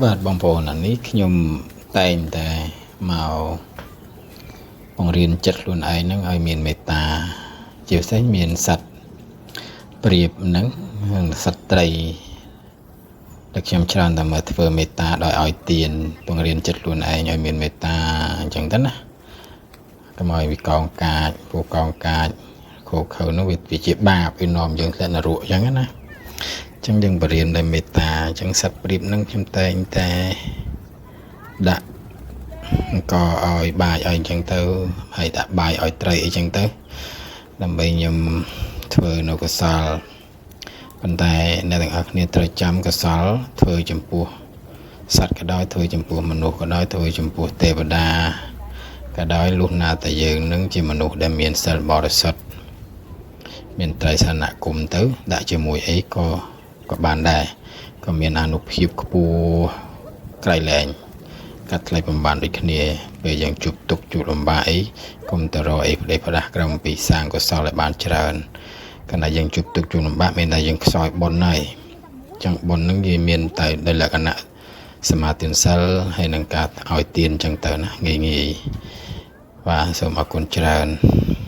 បាទបងប្អូនអានេះខ្ញុំតែងតែមកបង្រៀនចិត្តខ្លួនឯងហ្នឹងឲ្យមានមេត្តាជាពិសេសមានសត្វព្រាបហ្នឹងសត្វត្រីដែលខ្ញុំច្រើនតែមកធ្វើមេត្តាដោយឲ្យទានបង្រៀនចិត្តខ្លួនឯងឲ្យមានមេត្តាអញ្ចឹងទៅណាកុំឲ្យវាកោងកាចព្រោះកោងកាចខូខើនោះវាជាបាបវានាំយើងធ្លាក់នរកអញ្ចឹងណាអញ្ចឹងយើងបរៀនដោយមេត្តាអញ្ចឹងសត្វព្រាបហ្នឹងខ្ញុំតែងតែដាក់អង្គឲ្យបាយឲ្យអញ្ចឹងទៅហើយដាក់បាយឲ្យត្រីអីចឹងទៅដើម្បីខ្ញុំធ្វើនៅកុសលប៉ុន្តែអ្នកទាំងអស់គ្នាត្រូវចាំកុសលធ្វើចំពោះសត្វក៏ដោយធ្វើចំពោះមនុស្សក៏ដោយធ្វើចំពោះទេវតាក៏ដោយលុះណាតែយើងនឹងជាមនុស្សដែលមានសិលបរិសុទ្ធមានត្រៃសរណគមទៅដាក់ជាមួយអីក៏បានដែរក៏មានអានុភាពខ្ពស់ក្រៃលែងកាត់ថ្លៃបំបានដូចគ្នាពេលយើងជួបទុក្ខជួបលំបាកអីកុំទៅរកអីផ្ដេសផ្ដាស់ក្រោមពីសាងកុសលឲ្យបានច្រើនកាលណាយើងជួបទុក្ខជួបលំបាកមានតែយើងខ្សោយបុណ្យហើយអញ្ចឹងបុណ្យហ្នឹងវាមានតែដោយលក្ខណៈសមាធិសិលហើយនឹងការឲ្យទានអញ្ចឹងទៅណាងាយងាយបាទសូមអរគុណច្រើន។